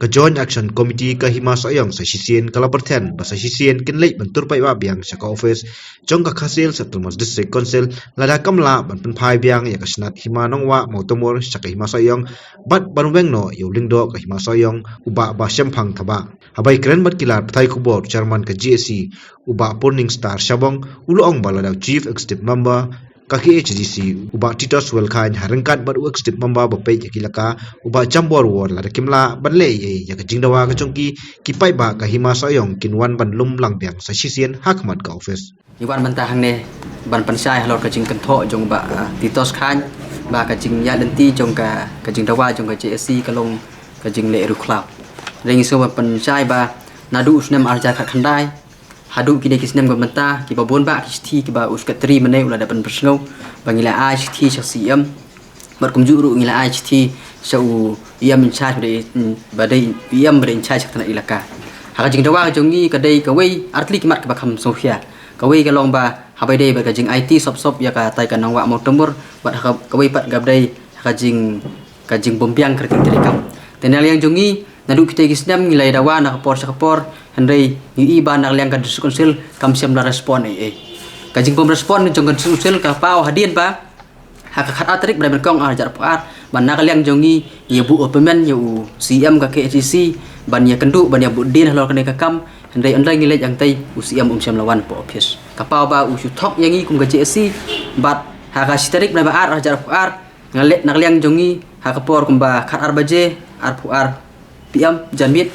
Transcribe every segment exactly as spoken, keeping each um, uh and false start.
Ka Joint Action Committee ka Hima Sohiong sa shisien ka la pyrthen ba sa shisien kin leit ban tur paidbah biang sha ka office jong ka Khasi Hills Autonomous District Council lada kam lah ban pynphai biang ïa ka shnat Hima Nongwah Mawtamur sha ka Hima Sohiong bad ban weng noh ïa u lyngdoh ka Hima Sohiong u Bah Bashemphang Thabah. Haba ïakren bad ki lad pathai khubor, Chairman ka J A C u Bah Purning Star Shabong u la ong ba lada u Chief Executive Member ka K H A D C u Bah Titos Welkhan ha ryngkat bad u Executive Member ba peit ïa ki laka u Bah Jambor War lada kim lah ban leh ei ei ïa ka jingdawa ka jong ki, ki paidbah ka Hima Sohiong kin wan ban lum lang biang sa shisien ha khmat ka office. Ngi wan mynta hangne ban pynshai halor ka jingkynthoh jong u Bah, ah, Titos Khan ba ka jingïaid lynti jong ka, ka jingdawa jong ka J A C ka long ka jingleh riewkhlaw. Hynrei ngi sngewbha ban pynshai ba naduh u snem ar hajar khatkhyndai haduh kine ki snem ka mynta, kiba bun bah ki shithi kiba u Secretary mynne u la dep ban pynsngew ba ngi la ai shithi sha C M. Bad kumjuh ruh ngi la ai shithi sha u E M in charge ba dei, ba dei E M ba dei in charge sha ka tnat ilaka. Ha ka jingdawa ka jong ngi ka dei kawei, ar tylli ki mat kiba kham sngewkhia. Kawei ka long ba haba ïadei bad ka jing-aiti sop sop ïa katai ka Nongwah Mawtamur, bad ha ka, kawei pat ka dei ha ka jing, ka jingbymbiang ka riti treikam. Te na liang jong ngi, naduh kita ki snem ngi la ïa dawa na ka por sha ka por, hynrei ngi ïohi ba na liang ka District Council kam shym la respond ei ei. Ka jingbym respond jong ka District Council ka paw hadien ba ha ka khatar tarik bnai ba nyngkong ar hajar arphew ar, ba na ka liang jong ngi ngi ïa buh appointment ïa u C M ka K H A D C ban ïa kynduh ban ïa buh dien halor kane ka kam, hynrei ynda ngi leit hangtei u C M um shym la wan hapoh office. Ka paw ba u shu thok ïa ngi kum ka J A C, bad ha ka shi tarik bnai ba ar ar hajar arphew ar, nga leit na ka liang jong ngi ha ka por kumba khatar baje, arphew ar P M, janmiet.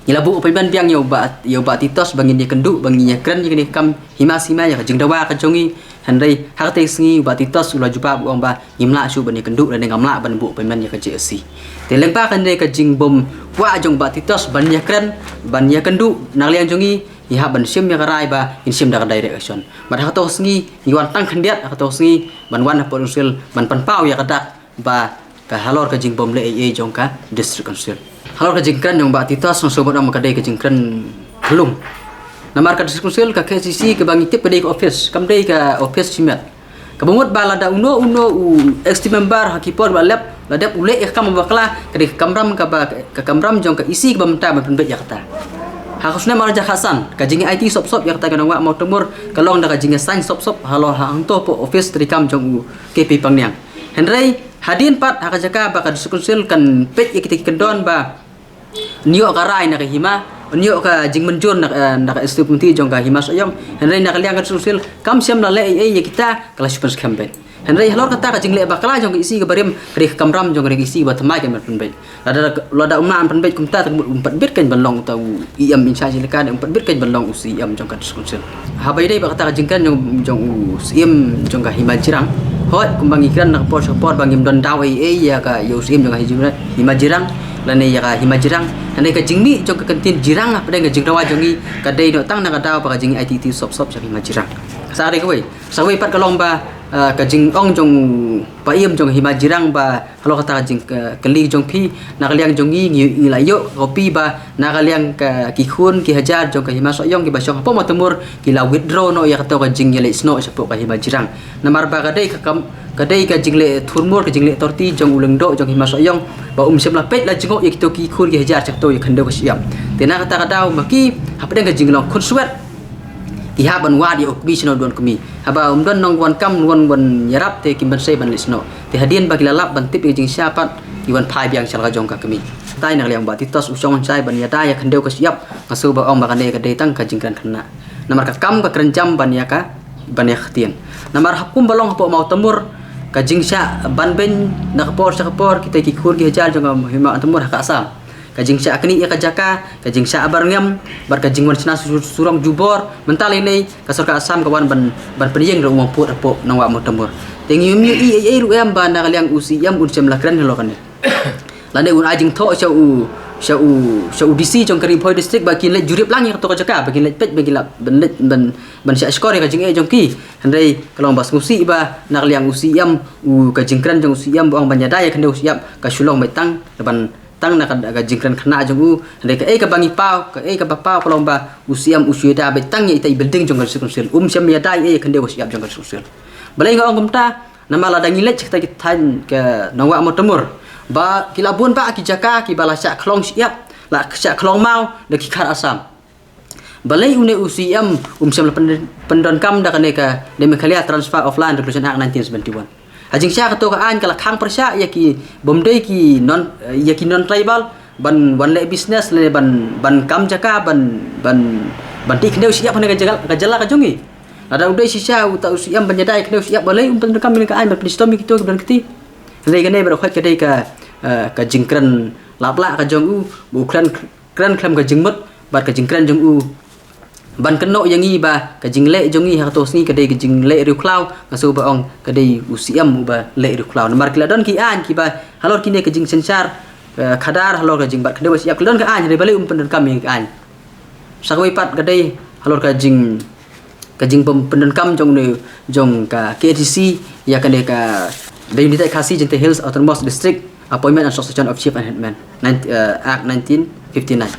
Ngi la buh appointment biang ïa u Bah, ïa u Bah Titos ba ngin ïa kynduh, ba ngin ïa kren ïa kane ka kam hima sima ïa ka jingdawa ka jong ngi. Hynrei ha katei ka sngi u Bah Titos u la jubab u ong ba ngim lah shuh ban ïa kynduh lane ngam lah ban buh appointment ïa ka J A C. Te lyngba kane ka jingbym kwah jong u Bah Titos ban ïa kren, ban ïa kynduh na ka liang jong ngi, ngi hap ban shim ïa ka rai ba ngin shim da ka direct action. Bad ha kato ka sngi ngi wan tang khyndiat ha kato ka sngi ban wan hapoh Council ban pynpaw ïa ka dak ba ka halor ka jingbym leh ei ei jong ka District Council. Halor ka jingkren jong Bah Titos, nga sngewbha ban ong ba ka dei ka jingkren khlung. Namar ka District Council, ka K H A D C kaba ngi tip ka dei ka office, kam dei ka office shimet. Kaba mut ba lada uno uno u executive member ha ki por ba lep la dep u leh ïa ka kam bakla, ka dei ka kamram kaba, ka kamram jong ka E C kaba mynta ban pynbeit ïa kata. Ha ka snem ar hajar khatsan ka jingïa-aiti sop sop ïa kata ka Nongwah Mawtamur ka long da ka jingïasain sop sop halor hangto hapoh office treikam jong u K P Pangniang. Hynrei hadien pat ha ka jaka ba ka District Council kan peit ïa kita ki kyndon ba ïoh ka rai na ka hima, ïoh ka jingmynjur na, eh, na ka Executive Committee jong ka Hima Sohiong. Hynrei na ka liang ka District Council kam shym la leh ei ei ïa kita, ka la shu pynskhem beit. Hynrei halor kata ka jingleh bakla jong ka E C kaba rim, ka dei ka kamram jong ka E C ba thymmai kan ban pynbeit. Lada, lada um lah ban pynbeit kumta, te ka mut um pat bit kan ban long uta u E M in charge ïa ka, um pat bit kan ban long u C M jong ka District Council. Haba ïadei bad kata ka jingkren jong, jong u C M jong ka Hima Jirang. Hooid, kumba ngi kren na ka por sha ka por ba ngim don daw ei ei ïa ka, ïa u C M jong ka Hima Jirang, Hima Jirang, lane ïa ka Hima Jirang. Hynrei ka jingmih jong ka kyntien Jirang hapdeng ka jingdawa jong ngi ka dei noh tang na ka daw ba ka jingïa-aiti sop sop jong ka Hima Jirang. Sa dei kawei. Sa kawei pat ka long ba, eh, ka jingong jong u paiem jong ka Hima Jirang ba halor kata ka jing, eh, kylli jong phi, na ka liang jong ngi, ngi, ngi la ïoh copy ba na ka liang ka ki khun ki hajar jong ka Hima Sohiong kiba shong hapoh Mawtamur ki la withdraw noh ïa kato ka jingïaleit snoh shapoh ka Hima Jirang. Namar ba ka dei ka kam, ka dei ka jingleh thurmur, ka jingleh authority jong u lyngdoh jong ka Hima Sohiong ba um shym la peit la jngoh ïa kito ki khun ki hajar sha kato ïa khyndew ka shyiap. Te na kata ka daw ma ki hapdeng ka jinglong khunswet ki hap ban wad ïa u kmie shano don kmie. Haba um don nongwan kam, wan wan ïarap te kim ban sei ban leit snoh. Te hadien ba ki la lap ban tip ïa ka jingshisha pat ki wan phai biang sha la ka jong ka kmie. Te na ka liang Bah Titos u shong shai ban ïada ïa khyndew ka shyiap, nga sngewbha ong ba kane ka dei tang ka jingkren khynnah. Namar ka kam ka kren jam ban ïa ka, ban ïa ka ktien. Namar ha kum ba long hapoh Mawtamur ka jingshah ban beiñ na ka por sha ka por kita ki khun ki hajar jong ka Hima Mawtamur ha ka Assam. Ka jingshah knieh ïa ka jaka, ka jingshah abar ngem, bad ka jingwan shna su-, surok jubor, mynta lei lei ka sorkar Assam ka wan ban, ban pynïeng ruh u mawpud hapoh Nongwah Mawtamur. Te ngim ïohi ei ei ruh em ba na ka liang u C M un shym la kren halor kane. Lane un ai jingthoh sha u, sha u, sha u D C jong ka Ri Bhoi District ba kin leit jurip lang ïa kato ka jaka, ba kin leit peit, ba kin lah ban leit ban, ban shah shkor ïa ka jingeh jong ki. Hynrei ka long ba sngewsih ba na ka liang u C M, u, ka jingkren jong u C M ba ong ban ïada ïa khyndew ka shyiap ka shu long beit tang ban tang na ka, ka jingkren khynnah jong u. Hynrei kaei kaba ngi paw, kaei kaba paw ka long ba u C M u shu ïada beit tang ïa ita i building jong ka District Council. Um shym ïada ïa, ïa khyndew ka shyiap jong ka District Council. Balei nga ong kumta? Namar lada ngi leit sha kita ki thaiñ ka Nongwah Mawtamur, Ba ki la bun ba ki jaka ki ba la shah khlong shyiap, la shah khlong maw da ki khar Assam. Balei une u CEM um shym la pyn-, pyndonkam da kane ka The Meghalaya Transfer of Land Regulation Act nineteen seventy-one. Ha jingshisha kato ka aiñ ka la khang pyrshah ïa ki bym dei ki non, ïa ki non tribal ban wan leh business lane ban, ban kam jaka ban, ban, ban tih khyndew shyiap ha kane ka jaka, ka jylla ka jong ngi. Lada u dei shisha uta u CEM ban ïada ïa khyndew shyiap, balei um pyndonkam ïa kane ka aiñ ban pynshitom ïa kito ki ba don kti. Hynrei kane ba dei ka, ka dei ka, eh, ka jingkren lap lah ka jong u, ba u kren, kren khlem ka jingmut bad ka jingkren jong u ban kynnoh ïa ngi ba ka jingleh jong ngi ha kato ka sngi ka dei ka jingleh riewkhlaw. Nga sngew ba ong ka dei u CEM uba leh riewkhlaw. Namar ki la don ki aiñ ki ba halor kine ka jingsynshar, eh, khadar, halor ka jingbat khyndew shyiap, ki la don ka aiñ, hynrei balei um pyndonkam ïa ka aiñ. Sa kawei pat ka dei halor ka jing, ka jingbym pyndonkam jong ne, jong ka KHADC ïa kane ka The United Khasi Jaintia Hills Autonomous District Appointment and Succession of Chief and Headman, nine, eh, Act nineteen fifty-nine.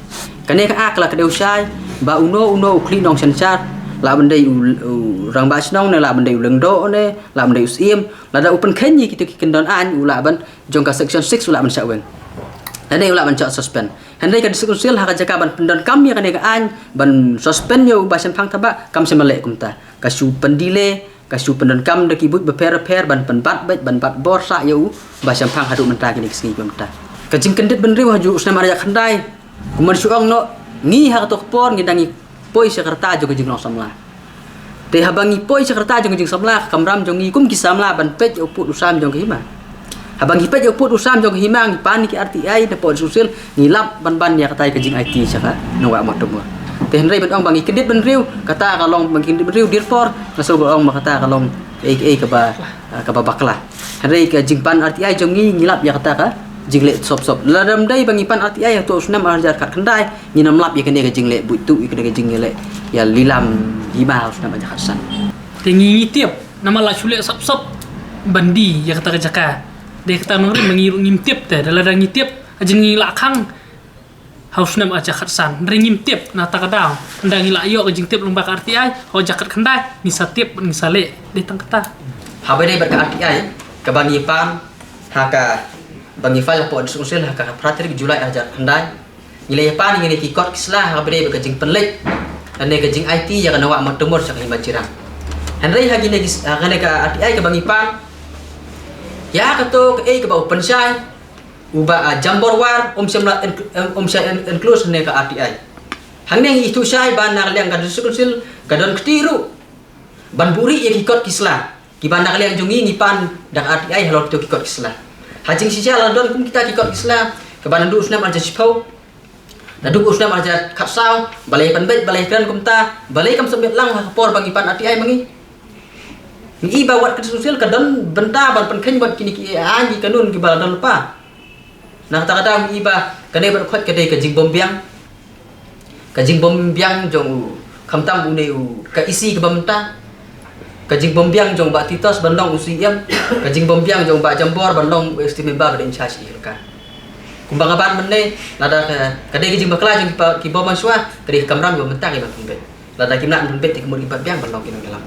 Kane ka Act ka la kdew shai ba uno uno u khlieh nongsynshar, lah ban dei u, u rangbah shnong ne, lah ban dei u lyngdoh ne, lah ban dei u CEM, lada u pynkheiñ ïa kito ki kyndon aiñ, u lah ban, jong ka section six, u lah ban shah weng. Lane u lah ban shah suspend. Hynrei ka District Council ha ka jaka ban pyndonkam ïa kane ka aiñ ban suspend ïa u Bah Shemphang Thabah, kam shym la leh kumta. Ka shu pyndelay, ka shu pyndonkam da ki buit bapher bapher ban pynbat beit, ban bat bor sah ïa u Bah Shemphang haduh mynta kine ki sngi mynta. Ka jingkyndit bynriew ha u snem ar hajar khyndai, kumba shu ong noh, ngi ha kato ka por ngi dang ngi poi sha ka rta jong ka jinglong samla. Te haba ngi poi sha ka rta jong ka jingsamla, ka kamram jong ngi kum ki samla ban peit ïa u pud u sam jong ka hima. Haba ngi peit ïa u pud u sam jong ka hima, ngi pan ïa ki RTI na pdeng District Council, ngi lap ban ban ïa katai ka jingaiti sha ka nongwah Mawtymur. Te hynrei ban ong ba ngi kyndit bynriew, kata ka long ba ngi kyndit bynriew, dei por nga sngew ba ong ba kata ka long kaei kaei kaba, kaba bakla. Hynrei ka jingpan RTI jong ngi, ngi lap ïa kata ka jingleh sop sop. Lada ym dei ba ngi pan RTI ha uto u snem ar hajar khatkhyndai, ngin ym lap ïa kane ka jingleh buit tuh, ïa kane ka jingleh ïa lilam hima ha u snem ar hajar khatsan. Te ngi, ngi tip namar la shu leh sop sop ban die ïa kata ka jaka. Dei kata nongrim ba ngi ruh ngim tip te, da lada ngi tip, ha jin ngi la khang ha u snem ar hajar khatsan. Hynrei ngim tip, na kata ka daw, ynda ngi la ïoh ka jingtip lyngba ka RTI ha u hajar khatkhyndai, ngi sa tip, ngi sa leh. Dei tang kata. Haba dei bad ka RTI kaba ngi pan, ha kaba ngi file ha pdeng District Council ha ka phra tarik July ar hajar khatkhyndai, ngi la ïa pan ïa kine ki kot ki sla ha kaba dei bad ka jingpynleit lane ka jingaiti ïa ka nongwah Mawtymur sha ka hima jyrang. Hynrei ha kine ki s-, ha kane ka RTI kaba ngi pan, ïa kato kaei kaba u pynshai u Bah, ah, Jambor War, um shym la in-, um, um shym in-, include ha kane ka RTI. Hangne ngi ithuh shai ba na ka liang ka District Council ka don kti ruh ban buhrieh ïa ki kot ki sla kiba na ka liang jong ngi ngi pan da ka RTI halor kito ki kot ki sla. Ha jingshisha la don kum kita ki kot ki sla kaba naduh u snem ar hajar shiphew, naduh u snem ar hajar khatsaw, balei pan beit, balei kren kumta, balei kam submit lang ha ka por ba ngi pan RTI ma ngi. Ngi i ba wat ka District Council ka don bynta ban pynkheiñ bad kine ki aiñ ki kanun kiba la don lypa. Na kata ka daw ngi i ba kane bad khoit ka dei ka jingbymbiang. Ka jingbymbiang jong u, khamtam une u, ka EC kaba mynta. Ka jingbymbiang jong u Bah Titos ban long u CEM. Ka jingbymbiang jong u Bah Jambor ban long u executive member ba dei in charge ïa ka. Kumba nga ban mynne, lada ka, ka dei ka jingbakla jong ki ba, ki bym mynshuwa, ka dei ka kamram ba mynta ki ban pynbeit. Lada kim lah ban pynbeit te ka mut ki ban biang ban long ki nongïalam.